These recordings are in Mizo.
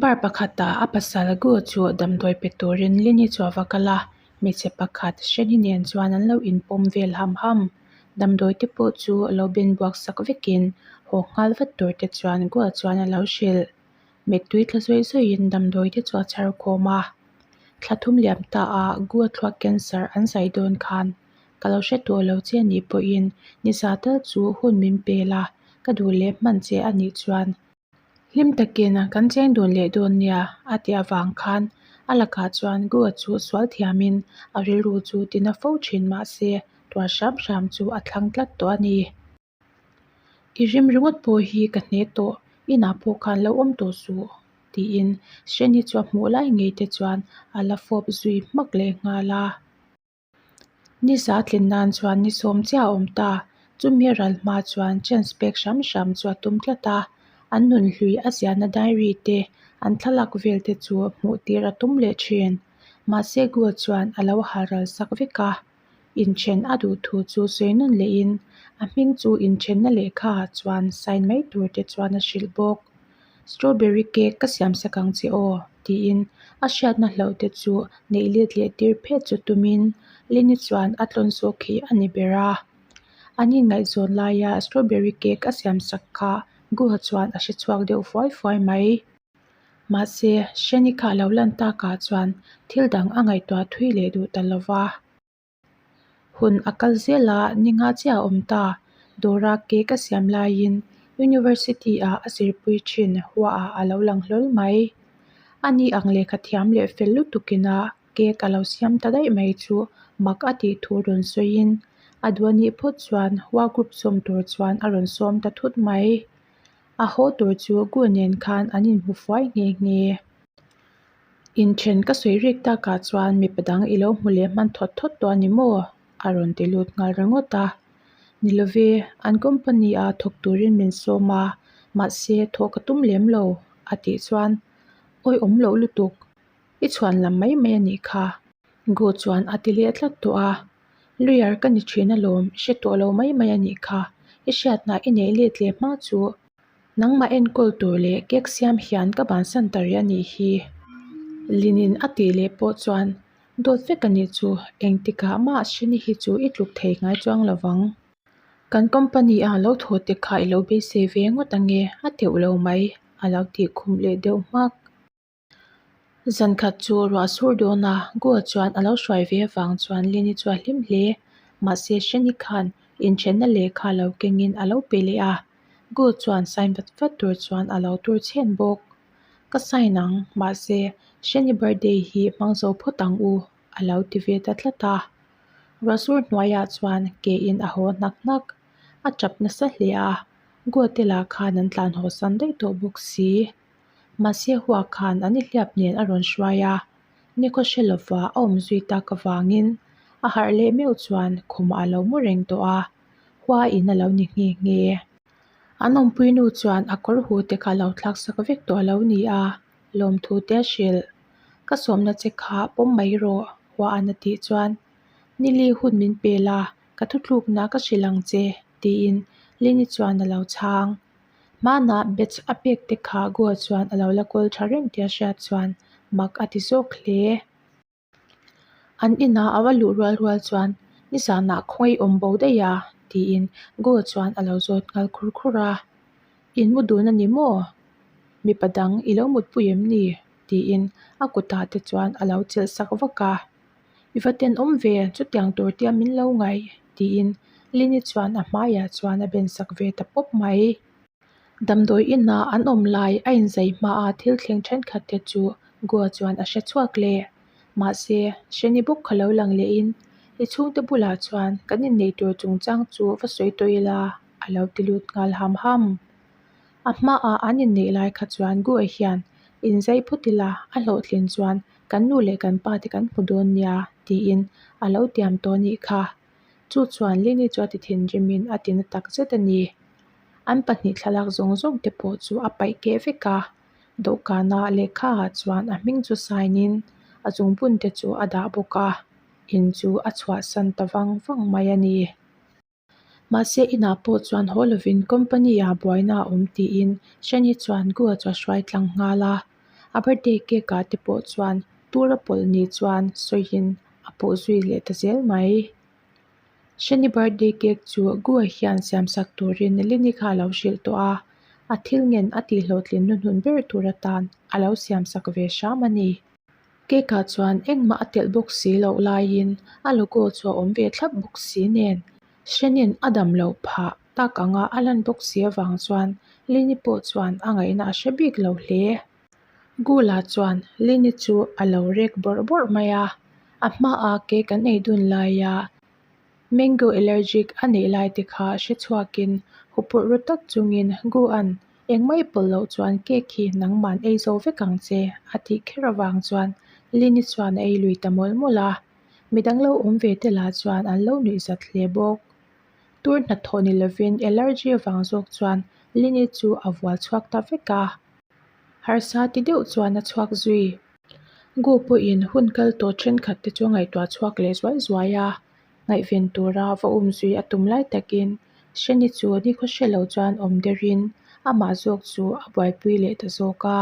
Bar pakhatah a pasal Gu chu damdawi pe turin Lini chu a va kal a, hmeichhe pakhat Shani nen chuan an lo inpawm vel ham ham. Damdawi te pawh chu lo ben buak sak vekin haw nghal vat tur te chuan Gua chuan a lo hrilh. Mittui tla zawih zawihin damdawi te chu a chhar khawm a. Thla thum liam ta a Gua thluak cancer an zai dawn khan ka lo hre tawh lo che anih pawhin ni za tal chu hun min pe la, ka duh leh hman che anih chuan Hlim takin kan cheng dun leh dawn nia a tih avang khan a lakah chuan Gua chu sual thiamin a rilru chu tina fo thin mahse tuar hram hram chu a thlang tlat tawh a ni. I rim ringawt pawh hi ka hne tawh, inah pawh khan lo awm tawh suh tiin Shani chu a hmuh lai ngei te chuan a la fawp zui hmak leh nghal a. Ni za tlin nan chuan ni sawm chiah a awm ta. Chumi ral hma chuan chance pek hram hram chu a tum tlat a. An nunhlui a ziahna diary te, an thlalak vel te chu hmuh tir a tum leh thin. Mahse Gul chuan a lo hal ral sak vek a. Inthen a duh thu chu sawi nawn lehin a hming chu inthenna lehkha ah chuan sign mai tur te chuan a hrilh bawk. Strawberry cake ka siam sak ang che aw tiin a hriatna hlauh te chu neih let leh tir phet chu tumin Lini chuan a tlawn zawk hi a ni ber a. An inngaihzawn laia strawberry cake a siam sak kha Guha chuan a hre chhuak deuh fuai fuai mai. Mahse, Shani kha a lo lan takah chuan thil dang a ngaihtuah thui leh duh ta lo va. Hun a kal zel a, ni nga chiah a awm ta. Dawra cake a siam laiin University ah a zirpui thin huaah a lo lang hlawl mai. Ani ang lehkha thiam leh fel lutukin a cake a lo siam ta daih mai chu mak a tih thu rawn sawiin a duh anih phawt chuan hua group sawm tur chuan a rawn sawm ta thut mai. A haw tur chu Gu nen khan an inhmu fuai nghe nghe. Inthen ka sawi rik takah chuan mipa dang i lo hmu leh hman thawt thawt tawh a ni maw? a rawn ti lut nghal ringawt a. Ni love, an company ah thawk turin min sawm a, mahse thawh ka tum lem lo a tih chuan awi awm loh lutuk, i chhuan lam mai mai a nih kha. Gu chuan a ti leh tlat tawh a, lawyer ka ni thin alawm, i hre tawh lo mai mai a nih kha, i hriatna i neih let leh hma chu. Nangmah enkawl tur leh cake siam hian ka bansan ta rih a nih hi. Linin a tih leh pawh chuan dawt vek a nih chu, engtikah mah Shini hi chu i tluk thei ngai chuang lo vang. Kan company a lo thaw te kha i lo beisei ve ngawt ange a teuh lo mai a lo tih khum leh deuh hmak. Zan khat chu ruah sur dawn a, Goa chuan a lo hruai ve avang chuan Lini chu a hlim hle. Mahse Shani khan inthenna lehkha lo kengin a lo pe leh a, Goa chuan sign vat vat tur chuan a lo tur chhen bawk. Ka sign ang, mahse Shani birthday hi hmang zo phawt ang u, a lo ti ve ta tlat a. Ruah sur hnuaiah chuan ke in a haw hnak hnak. A tap nasa hle a, Goa te lah khan an tlan haw san daih tawh bawk si. Mahse hua khan an ihliap nen a rawn hruai a, nikhaw hre lova a awm zui tak avangin a harh leh meuh chuan khumah a lo mu reng tawh a, hua in a lo ni nghe nghe. An awmpui nu chuan a kawr hu te kha a lo thlak sak vek tawh a lo ni a, lawmthu te a hrilh. Ka sawmna che kha pawm mai rawh, hua an a tih chuan Nili hun min pe la, ka thutlukna ka hrilh ang che, tiin Lini chuan a lo chhang. Hmanah batch a pek te kha goal chuan a lo la kawl tha reng tih a hriat chuan mak a ti zawk hle. An inah a va luh rual rual chuan nizanah khawngaih awm bo daih a tiin goal chuan a lo zawt nghal khur khur a. In mu dun a ni maw? Mipa dang i lo mutpui em ni? tiin a kutah te chuan a lo chelh sak vak a. I va tenawm ve, chutiang tur tia min lo ngaih, tiin Lini chuan a hmaiah chuan a ben sak ve ta pawp mai. Damdawi inah an awm lai a inzai hmaa thil thleng thenkhat te chu Goa chuan a hre chhuak le. Mahse, Shani bawk kha lo lang lehin i chhungte bulah chuan kan inneih tur chungchang chu va sawi tawh ila, a lo ti lut nghal ham ham. A hmaah an inneih lai kha chuan Goa hian inzai phawt ila a hlawhtlin chuan Kan nu leh kan pa te kan hmu dawn nia, tiin a lo tiam tawh anih kha. Chu chuan Lini chu a ti thinrimin a ti na tak zet a ni. An pahnih thlalak zawng zawng te pawh chu a paih keh vek a, dawhkana lehkha ah chuan a hming chu sign in a zungbun te chu a dah bawk a, in chu a chhuahsan ta vang vang mai a ni. Mahse inah pawh chuan haw lovin company ah buaina a awm tiin Shani chuan Gua chu a hruai tlang nghal a. A birthday cake ah te pawh chuan tur a pawlh ni chuan sawiin a puh zui leh ta zel mai. Hreni birthday cake chu Gua hian siam sak turin Lini kha a lo hrilh tawh a, a thil ngen a tih hlawhtlin hnuhnun ber tur atan a lo siam sak ve hram a ni. Cake ah chuan engmah a telh bawk si loh laiin a logo chu a awm ve thlap bawk si nen Hrenin a dam loh phah tak anga a lan bawk si avang chuan Lini pawh chuan a ngaihna a hre bik lo hle. Gula chuan Lini chu a lo rek bawrh bawrh mai a, a hmaa cake an ei dun laia mango allergic a neih lai te kha hre chhuakin huphurh ru tak chungin Gu-a'n engmah i pawlh loh chuan cake hi nangman ei zo vek ang che a tih kher avang chuan Lini chuan a ei lui ta mawlh mawlh a, midang lo awm ve te lah chuan an lo nuih zat hle bawk. Tur hnathawh ni lovin allergy avang zawk chuan Lini chu a vual chhuak ta vek a. Harsa ti deuh chuan a chhuak zui. Gu pawhin hun kal tawh thenkhat te chu a ngaihtuah chhuak leh zuai zuai a, ngaihven tura va um zui a tum lai takin Hreni chu nikhaw hre lo chuan awm derin amah zawk chu a buaipui leh ta zawk a.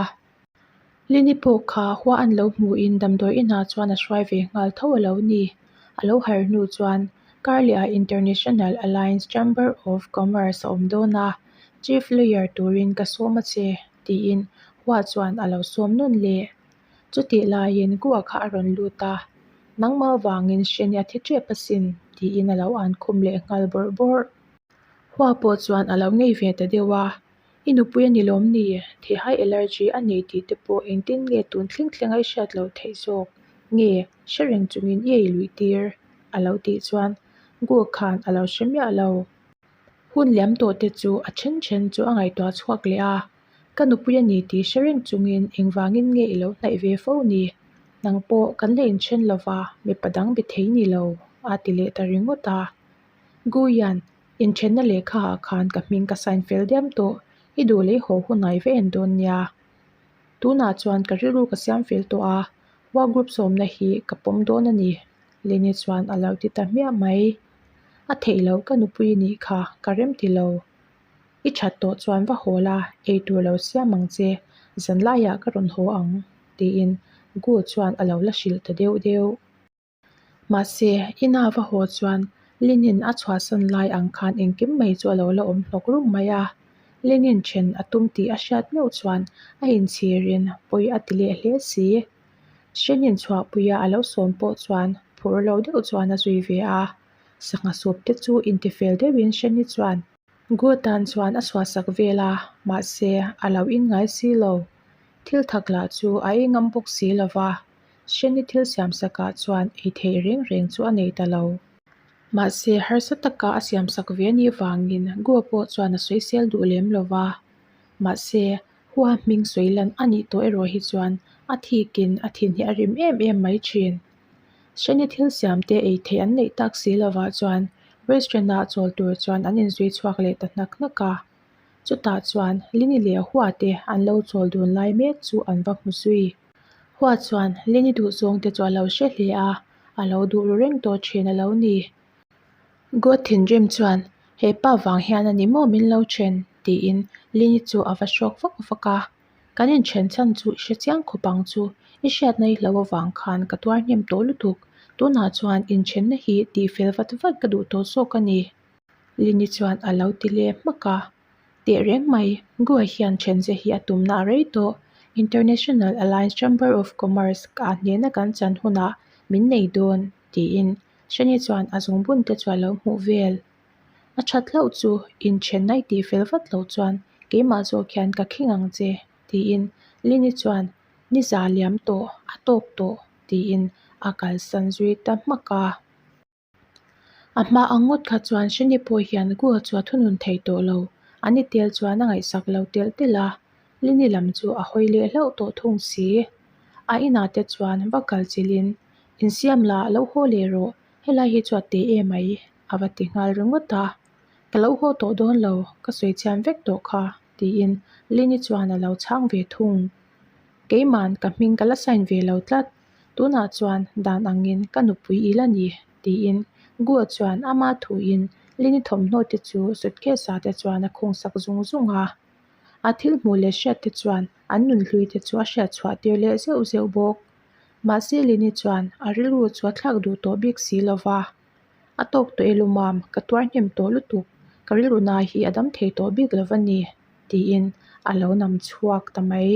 Lini pawh kha hua an lo hmuhin damdawi inah chuan a hruai ve nghal tho a lo ni. A lo harh hnu chuan Karleh-ah International Alliance Chamber of Commerce a awm dawn a, Chief Lawyer turin ka sawm a che, tiin Hua chuan a lo sawm nawn leh. Chutih laiin Gua kha a rawn lut a, Nangmah vangin hreni a thi tep asin, tiin a lo an khum leh nghal bawrh bawrh. Hua pawh chuan a lo ngei ve ta deuh a, I nupui a ni lawm ni? Theihai allergy a nei tih te pawh engtin nge tun thleng thleng a i hriat loh theih zawk? Nge, hre reng chungin i ei luih tir? A lo tih chuan Gu khan a lo hre miah lo. Hun liam tawh te chu a then then chu a ngaihtuah chhuak leh a, Ka nupui a ni tih hre reng chungin engvangin nge i lo hnaih ve fo ni? Nang pawh kan la inthen lova, mipa dang be thei ni lo, a ti leh ta ringawt a. Guian, Inthenna lehkha ah khan ka hming ka sign fel diam tawh, i duh leh i haw hun ai va en dawn nia. Tunah chuan ka rilru ka siam fel tawh a, work group sawmna hi ka pawm dawn a ni, Lini chuan a lo ti ta hmiah mai. A theih loh ka nupui nih kha ka rem ti lo. I that tawh chuan va haw la, eitur lo siam ang che, zanlaiah ka rawn haw ang, tiin Gu chuan a lo la hrilh ta deuh deuh. Mahse, ina va haw chuan Linin a chhuahsan lai ang khan engkim mai chu a lo la awm hnawk rum mai a. Linin then a tum tih a hriat meuh chuan a inchhirin pawi a ti leh hle si. Hrenin chhuahpuia a lo sawm pawh chuan phur lo deuh chuan a zui ve a. Sangha sup te chu intifel deuhin Hreni chuan Gutan chuan a chhuahsak vel a, mahse a lo inngai si lo. Thil thak lah chu a ei ngam bawk si lo va. Hreni thil siamsakah chuan ei theih reng reng chu a nei ta lo. Mahse, harsa taka a siamsak ve anih vangin Goa pawh chuan a sawisel duh lem lo va. Mahse, Hua hming sawi lan a nih tawh erawh hi chuan a thikin a thin hi a rim em em mai thin. Hreni thil siamte ei theih an neih tak si lovah chuan restaurant-ah chawl tur chuan an inzui chhuak leh ta hnak hnak a. Chutah chuan Lini leh Hua te an lo chawl dun lai mek chu an va hmu zui. Hua chuan Lini duhzawng te chu a lo hre hle a, a lo duh ru reng tawh thin a lo ni. God thinrim chuan, He pa vang hian a ni maw min lo then? tiin Lini chu a va hrawk vak vak a. Kan inthen chhan chu i hre chiang khawp ang chu, i hriatna i hlo avang khan ka tuar hnem tawh lutuk. Tunah chuan inthenna hi tihfel vat vat ka duh tawh zawk a ni. Lini chuan a lo ti leh hmak a. Tehreng mai, Goa hian thenze hi a tumna a rei tawh. International Alliance Chamber of Commerce ah hnehna kan chan hunah min nei dawn, tiin Shani chuan a zungbun te chu a lo hmuh vel. A that hlauh chu inthenna i tihfel vat loh chuan keimah zawk hian ka khing ang che, tiin Lini chuan ni za liam tawh, a tawk tawh, tiin a kalsan zui ta hmak a. A hma ang ngawt kha chuan Shani pawh hian Gua chu a thunun thei tawh lo. An i tel chuan a ngaihsak lo telh telh a, Lini lam chu a hawi leh hlauh tawh thung si. A inah te chuan va kal chilhin, Insiam la, lo haw leh rawh, helai hi chu a te em mai, a va ti nghal ringawt a. Ka lo haw tawh dawn lo, ka sawi chhiam vek tawh kha, tiin Lini chuan a lo chhang ve thung. Keiman ka hming ka la sign ve lo tlat, Tunah chuan dan angin ka nupui i la ni, tiin Gua chuan ama thuin Lini thawmhnaw te chu suitcase ah te chuan a khungsak zung zung a. A thil hmuh leh hriat te chuan an nunhlui te chu a hriat chhuah tir leh zeuh zeuh bawk. Mahse Lini chuan a rilru chu a thlak duh tawh bik si lo va. A tawk tawh e lumam, ka tuar hnem tawh lutuk, ka rilru na hi a dam thei tawh bik lo va ni, tiin a lo nam chhuak ta mai.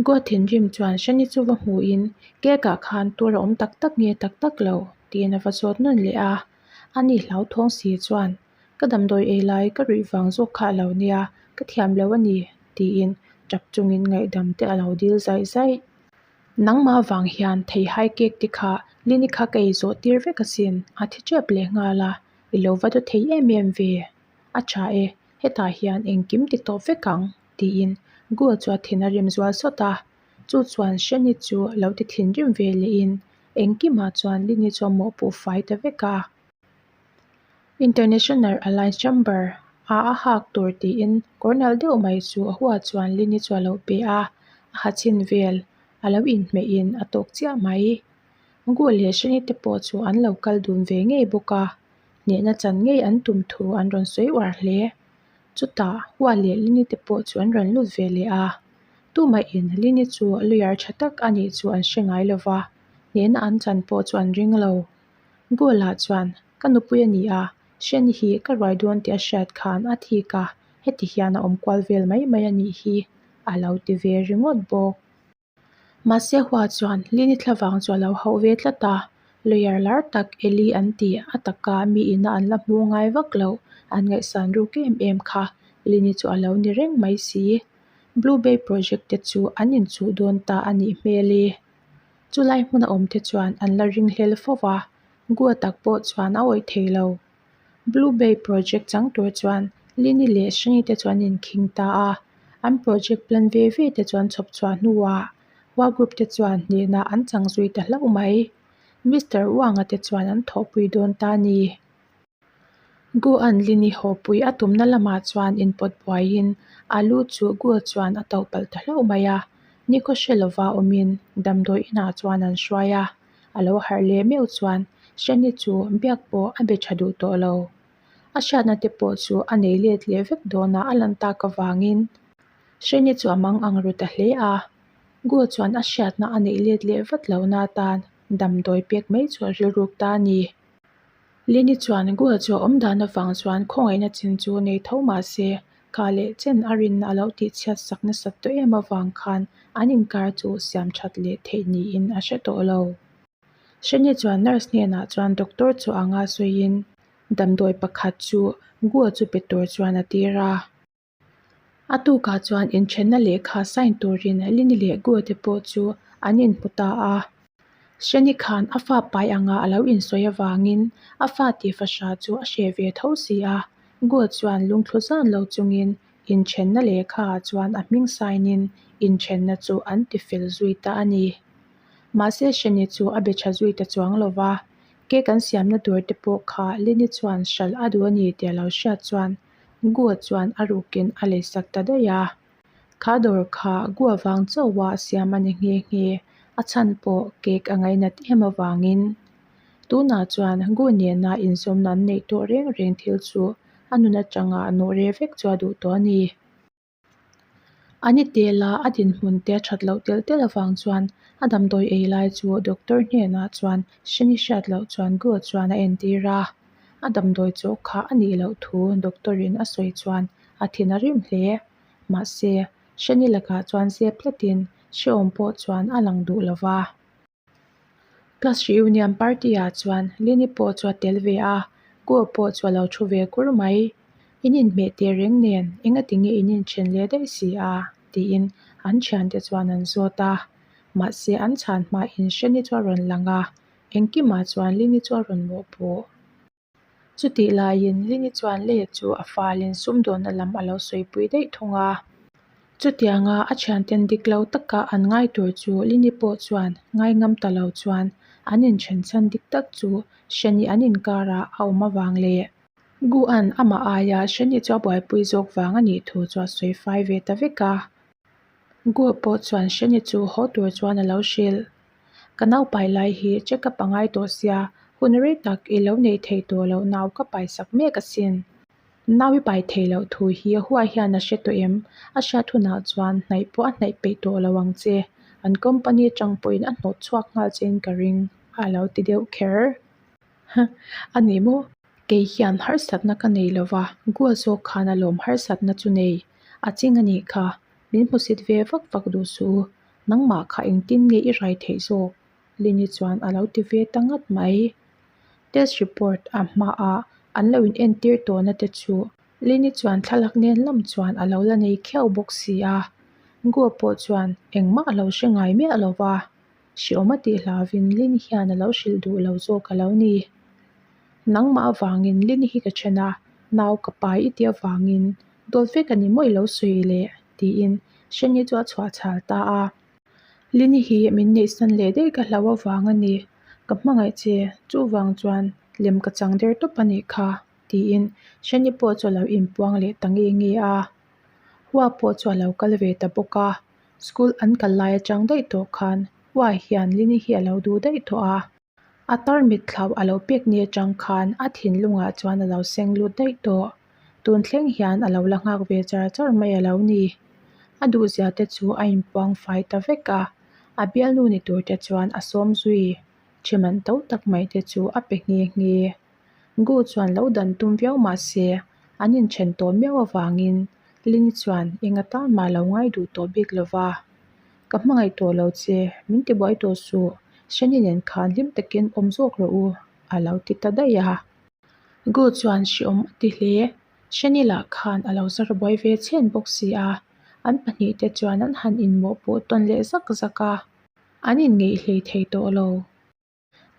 Goa thinrim chuan Shani chu va hmuhin cake ah khan tur a awm tak tak nge tak tak lo tiin a va zawt nawn leh a. Ani hlauthawng si chuan ka damdawi ei lai ka ruih vang zawk kha a lo nia, ka thiam lo a ni tiin tap chungin ngaihdam te a lo dil zaih zaih. Nangmah vang hian theihai cake te kha Lini kha ka ei zawh tir vek asin a thi tep leh nghal a, i lo va daw thei em em ve. A tha e, hetah hian engkim ti tawp vek ang. Tiin Gul chu a thin a rim zual sawt a, chu chuan Shani chu lo ti thinrim ve lehin engkimah chuan Lini chu a mawhpuh fai ta vek a. International Alliance Chamber a a hak tur tiin kawr nalh deuh mai chu a hua chuan Lini chu a lo pe a, a ha chhin vel a lo inhmehin a tawk chiah mai. Gul leh Shani te pawh chu an lo kal dun ve ngei bawk a, hnehna chan ngei an tum thu an rawn sawi uar hle. Chutah Hua leh Lini te pawh chu an rawn lut ve leh a, tumahin Lini chu lawyer tha tak a nih chu an hre ngai lo va, hnehna an chan pawh chu an ring lo. Gola chuan, Ka nupui a ni a, Sheni hi ka ruai dawn tih a hriat khan a thik a, heti hian a awm kual vel mai mai a nih hi, a lo ti ve ringawt bawk. Mahse Hua chuan Lini thlavang chu a lo hauh ve tlat a, lawyer lar tak Eli an ti a taka mi ina an la hmu ngai vak loh an ngaihsan ruk em em kha Lini chu a lo ni reng mai si. Blue Bay Project te chu an inchuh dawn ta a nih hmel e. Chulai hmuna awm te chuan an la ringhlel fo va, Gua tak pawh chuan a awih thei lo. Blue Bay Project chang tur chuan Lini leh Shani te chu an inkhing ta a, an project plan ve ve te chu an chhawp chhuah hnuah Hua Group te chuan hnehna an chang zui ta hlauh mai. Mister Wang-a te chuan an thawhpui dawn ta a ni. Gu-a'n Lini hawpui a tumna lamah chuan inpawt buaiin a lu chu Gu chuan a tauh palh ta hlauh mai a, nikhaw hre lova awmin damdawi inah chuan an hruai a. A lo harh leh meuh chuan Shani chu biak pawh a be tha duh tawh lo. A hriatna te pawh chu a nei let leh vek dawn a a lan tak avangin Shani chu a mang ang ru ta hle a. Gu chuan a hriatna a neih let leh vat lohna atan damdawi pek mai chu a rilruk ta a ni. Lini chuan Gu chu a awm dan avang chuan khawngaihna chin chu nei tho mah se Kha leh chen a rinna a lo tihchhiat sak nasat tawh em avang khan an inkar chu siam that leh theih niin a hre tawh lo. Shani chuan nurse hnenah chuan doctor chu anga sawiin damdawi pakhat chu Gua chu pe tur chuan a tir a. A tukah chuan inthenna lehkha sign turin Lini leh Gua te pawh chu an inhmu ta a. Shani khan a fa pai anga a lo insawi avangin a fa tih fahra chu a hreh ve tho si a. Goa chuan lungthlu zan lo chungin inthenna lehkha ah chuan a hming sign-in inthenna chu an ti fel zui ta a ni. Mahse Shani chu a be tha zui ta chuang lo va, cake an siamna tur te pawh kha Lini chuan hralh a duh a ni tih a lo hriat chuan Goa chuan a rukin a leisak ta daih a. Kha dawr kha Goa vang chauha siam a ni nghe nghe, a chhan pawh cake a ngainat em avangin. Tunah chuan Gu nena inzawmna an neih tawh reng reng thil chu a nun atanga nawh reh vek chu a duh tawh a ni. A ni tela a dinhmun te a that loh telh telh avang chuan a damdawi ei lai chu doctor hnenah chuan Shani hriat loh chuan Gu chuan a entir a. A damdawi chawh kha a nih loh thu doctor in a sawi chuan a thin a rim hle. Mahse, Shani lakah chuan zep tlatin hrehawm pawh chuan a lang duh lo va. Class reunion party ah chuan Lini pawh chu a tel ve a, Guo pawh chu a lo thu ve kur mai. In inhmeh teh reng nen engati nge in inthen leh daih si a? tiin an thiante chuan an zawt a. Mahse an chhan hmain Shani chu a rawn lang a, engkimah chuan Lini chu a rawn mawhpuh. Chutih laiin Lini chuan Leia chu a falin sumdawnna lam a lo sawipui daih thung a. Chutianga a thianten dik lo taka an ngai tur chu Lini pawh chuan ngai ngam ta lo chuan an inthen chhan dik tak chu Shani an inkarah a awm avang leh Guan amah aia Shani chu a buaipui zawk vang a nih thu chu a sawi fai ve ta vek a. Gu pawh chuan Shani chu haw tur chuan a lo hrilh. Ka naupai lai hi check up a ngai tawh sia, hun rei tak i lo neih theih tawh loh nau ka pai sak mek asin. Nau i pai theih loh thu hi Hua hian a hre tawh em? A hriat hunah chuan hnaih pawh a hnaih peih tawh lo ang che. An company atang pawhin a hnawt chhuak nghal chein ka ring, a lo ti deuh kher. Huh, a ni maw? Kei hian harsatna ka nei lo va, Gua zawk khan alawm harsatna chu nei. A ching a nih kha. Min hmusit ve vak vak duh suh u. Nangmah kha engtin nge i rai theih zawk? Lini chuan a lo ti ve ta ngat mai. Test report a hmaah an lo in entir tawhna te chu Lini chuan thlalak nen lam chuan a lo la nei khiau bawk si a. Gua pawh chuan engmah a lo hre ngai miah lo va, hreawm a tih hlauvin Lini hian a lo hrilh duh lo zawk a lo ni. Nangmah avangin Lini hi ka then a, nau ka pai i tih avangin dawt vek a ni maw i lo sawi le? tiin Shani chu a chhuah chhal ta a. Lini hi min neihsan leh daih ka hlauh avang a ni. Ka hmangaih che, chuvang chuan lem ka chang der tawp a nih kha, tiin Shani pawh chu a lo inpuang leh ta nge nge a. Hua pawh chu a lo kal ve ta bawk a, school an kal lai atang daih tawh khan Hua hian Lini hi a lo duh daih tawh a. A tarmit thlau a lo pek ni atang khan a thinlungah chuan a lo seng lut daih tawh. Tun thleng hian a lo la nghak ve char char mai a lo ni. A duhzia te chu a inpuang fai ta vek a, a bialnu ni tur te chuan a sawm zui. Ṭhiman to tak mai te chu a pe nghe nghe. Gu chuan lo dan tum viau mah se, an inṭhen tawh miau avangin Lini chuan eng atan mah lo ngai duh tawh bik lo va. Ka hmangaih tawh lo che, min tibuai tawh suh, Shani nen khan hlim takin awm zawk rawh u, a lo ti ta daih a. Gu chuan hreawm a ti hle. Shani lah khan a lo zar buai ve chhen bawk si a, an pahnihte chuan an han inmawhpawh tawn leh zak zak a, an inngeih hlei thei tawh lo.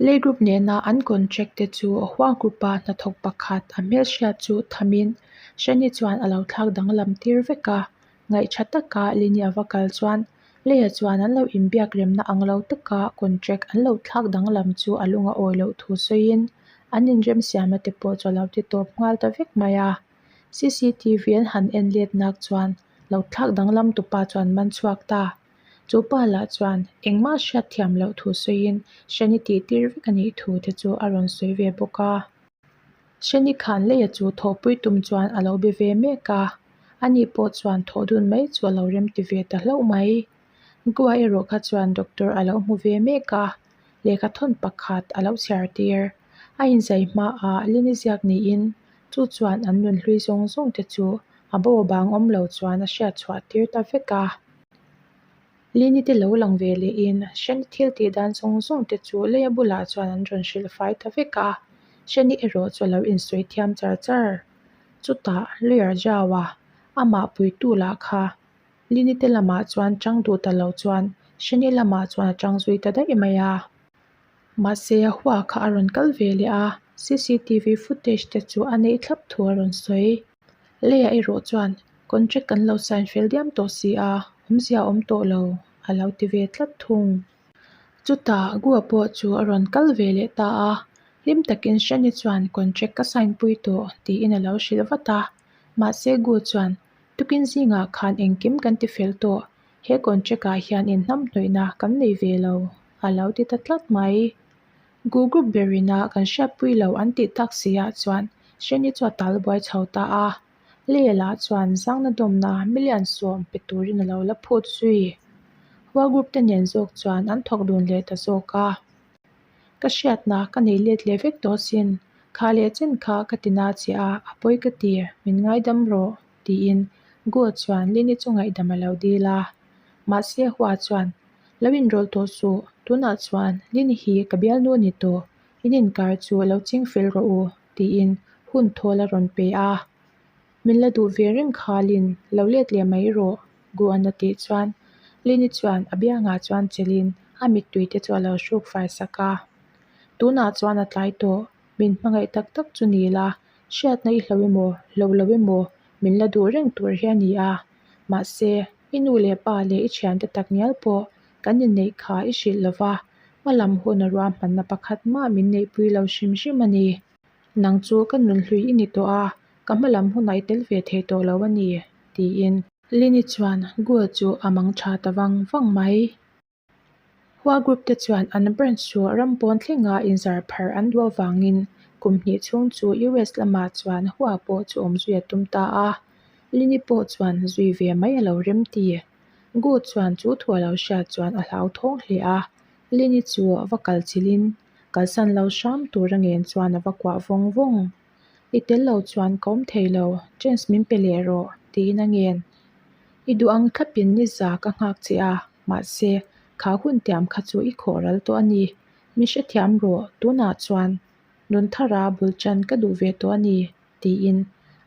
Lei group nena an contract te chu Hua group-a hnathawk pakhat a hmelhriat chu thamin Shani chuan a lo thlak danglam tir vek a. Ngaihṭha taka Lini a va kal chuan Leia chuan an lo inbiak remna ang lo taka contract an lo thlak danglam chu a lung a awi loh thu sawiin an inremsiamna te pawh chu a lo ti tawp nghal ta vek mai a. CCTV an han en let nak chuan lo thlak danglam tupa chuan man chhuak ta. Chu pa lah chuan engmah hriat thiam loh thu sawiin Shani tih tir vek a nih thu te chu a rawn sawi ve bawk a. Shani khan leia chu thawhpui tum chuan a lo be ve mek a, ani pawh chuan thawh dun mai chu a lo rem ti ve ta hlauh mai. Goa erawh kha chuan doctor a lo hmu ve mek a, lehkha thawn pakhat a lo chhiar tir. A inzai hmaah Lini ziak niin chu chuan an nunhlui zawng zawng te chu a bo bang awm lo chuan a hriat chhuah tir ta vek a. Lini te lo lang ve leh in Shani thil tih dan zawng zawng te chu leia bulah chuan an rawn hrilh fai ta vek a, Shani erawh chu a lo insawi thiam char char. Chutah lawyer Zhao-a amah puitu lah kha Lini te lamah chuan chang duh ta lo chuan Shani lamah chuan a chang zui ta daih mai a. Mahse a hua kha a rawn kal ve leh a, CCTV footage te chu a neih thlap thu a rawn sawi. Leia erawh chuan Contract kan lo sign fel diam tawh si a, awmzia a awm tawh lo, a lo ti ve tlat thung. Chutah Gua pawh chu a rawn kal ve leh ta a, hlim takin Shani chuan contract ka sign pui tawh tiin a lo hrilh vat a. Mahse Gu chuan, Tukin zingah khan engkim kan ti fel tawh, he contract ah hian inhnamhnawihna kan nei ve lo, a lo ti ta tlat mai. Gu group berina kan hriatpui lo an tih tak si ah chuan Shani chu a tal buai chho ta a. Lehla chuan zangna dawmna million sawm pe turin a lo la phut zui. Hua group te nen zawk chuan an thawk dun leh ta zawk a. Ka hriatna ka nei let leh vek tawh sin, kha leh chen kha ka ti na che a, a pawi ka ti, min ngaidam rawh, tiin Guo chuan Lini chu ngaihdam a lo dil a. Mahse Hua chuan, Lo inrawlh tawh suh, tunah chuan Lini hi ka bialnu a ni tawh, in inkar chu lo ching fel rawh u, tiin hun thawl a rawn pe a. Min la duh ve reng kha Lin, lo let leh mai rawh, Guan a tih chuan Lini chuan a biangah chuan chelhin a mittui te chu a lo hruk fai sak a. Tunah chuan a tlai tawh, min hmangaih tak tak chu ni la, hriatna i hlo emaw, hlo lo emaw, min la duh reng tur hi a ni a. Mahse, i nu leh pa leh i thiante tak ngial pawh kan inneih kha i hrilh lo va, hmalam hun a ruahmanna pakhat mah min neihpui lo hrim hrim a ni. Nang chu ka nunhlui i ni tawh a, ka hmalam hunah i tel ve thei tawh lo a ni, tiin. Lini chuan Gul chu a mang tha ta vang vang mai. Hua Group te chuan an branch chu ram pawn thlenga inzar phar an duh avangin Kum hnih chhung chu US lamah chuan Hua pawh chu awm zui a tum ta a, Lini pawh chuan zui ve mai a lo rem ti. Gu chuan chu thu a lo hriat chuan a hlauthawng hle a, Lini chu va kal chilhin kalsan lo hram tur a ngen chuan a va kuah vawng vawng. I tel lo chuan ka awm thei lo, chance min pe leh rawh, tiin a ngen. I duh ang thlapin ni za ka nghak che a, mahse, kha hun tiam kha chu i khawh ral tawh a ni. Mi hrethiam rawh, tunah chuan nun thara bul chan ka duh ve tawh a ni, tiin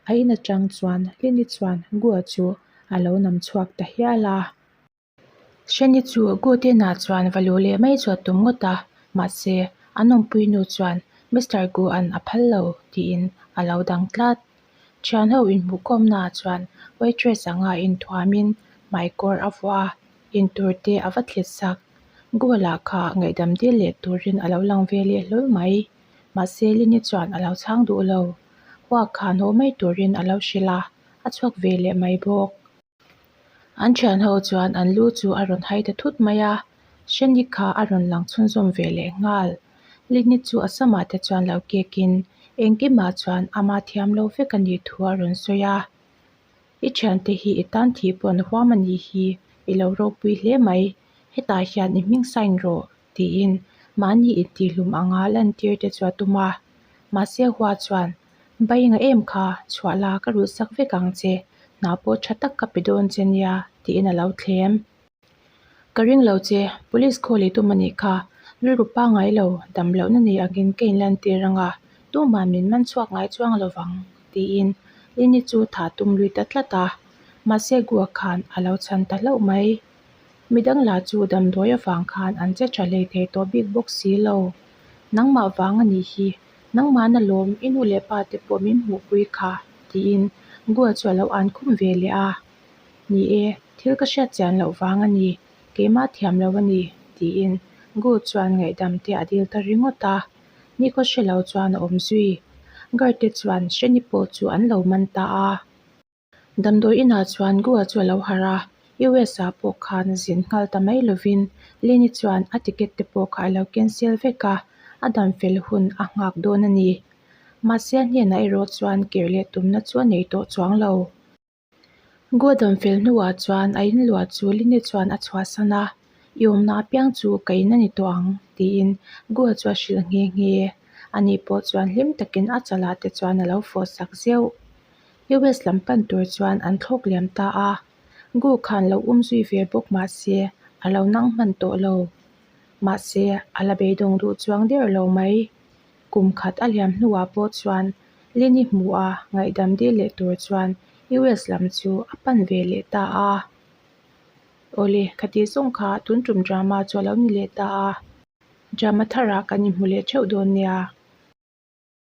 a in atang chuan Lini chuan Gua chu a lo nam chhuak ta hial a. Hreni chu Gu-te-na chuan va luh leh mai chu a tum ngawt a, mahse, an awmpui nu chuan Mister Gu-a'n a phal lo tiin a lo dang tlat. Thian ho inhmuhkhawmnaah chuan waitress anga inthuamin hmaikawr a vuah a, intur te a va thlit sak. Gu-a kha ngaihdam dil leh turin a lo lang ve leh hlawl mai. Mahse, Lini chuan a lo chhang duh lo. Hua khan haw mai turin a lo hrilh a, a chhuak ve leh mai bawk. An thian ho chuan an lu chu a rawn hai ta thut mai a, Hreni kha a rawn lang chhunzawm ve leh nghal. Lini chu a samah te chuan lo kekin engkimah chuan ama thiam lo vek a nih thu a rawn sawi a. I thiante hi i tan thih pawh an huam a nih hi, i lo ropui hle mai, hetah hian i hming sign rawh tiin mahni intihhlum anga lantir te chu a tum a. Mahse Hua chuan Bainga em kha, chhuah la ka rulh sak vek ang che, hna pawh tha tak ka pe dawn che nia, tiin a lo thlem. Ka ring lo che, police call i tum a nih kha, rilru pangngai lo, dam lohna nei angin ka inlantir ang a, tumah min man chhuak ngai chuang lo vang, tiin Lini chu thah tum lui ta tlat a, mahse Gua khan a lo chhan ta hlauh mai. Midang lah chu damdawi avang khan an che tha hlei thei tawh bik bawk si lo. Nangmah vang a nih hi, Nangmahna lawm, i nu leh pa te pawh min hmuhpui kha, tiin Gua chu a lo an khum ve leh a. Ni e, thil ka hriat chian loh vang a ni, keimah thiam lo a ni, tiin Gu chuan ngaihdam te a dil ta ringawt a. Nikhaw hre lo chuan a awm zui. Guard te chuan Hreni pawh chu an lo man ta a. Damdawi inah chuan Goa chu a lo harh a, US ah pawh khan zin nghal ta mai lovin Lini chuan a ticket te pawh kha a lo cancel vek a, a dam fel hun a nghak dawn a ni. Mahse a hnenah erawh chuan kir leh tumna chu a nei tawh chuang lo. Goa dam fel hnuah chuan a inluah chu Lini chuan a chhuahsan a, I awmna apiang chu ka in a ni tawh ang, tiin Goa chu a hrilh nghe nghe. Ani pawh chuan hlim takin a chalah te chuan a lo fawh sak zeuh. US lam pan tur chuan an thlawk liam ta a, Gu khan lo um zui ve bawk mah se a lo nang hman tawh lo. Mahse, a la beidawng duh chuang der lo mai. Kum khat a liam hnuah pawh chuan Lini hmu a ngaihdam dil leh tur chuan US lam chu a pan ve leh ta a. Awle, khati zawng kha tun tum drama chu a lo ni leh ta a. Drama tharah kan inhmu leh theuh dawn nia.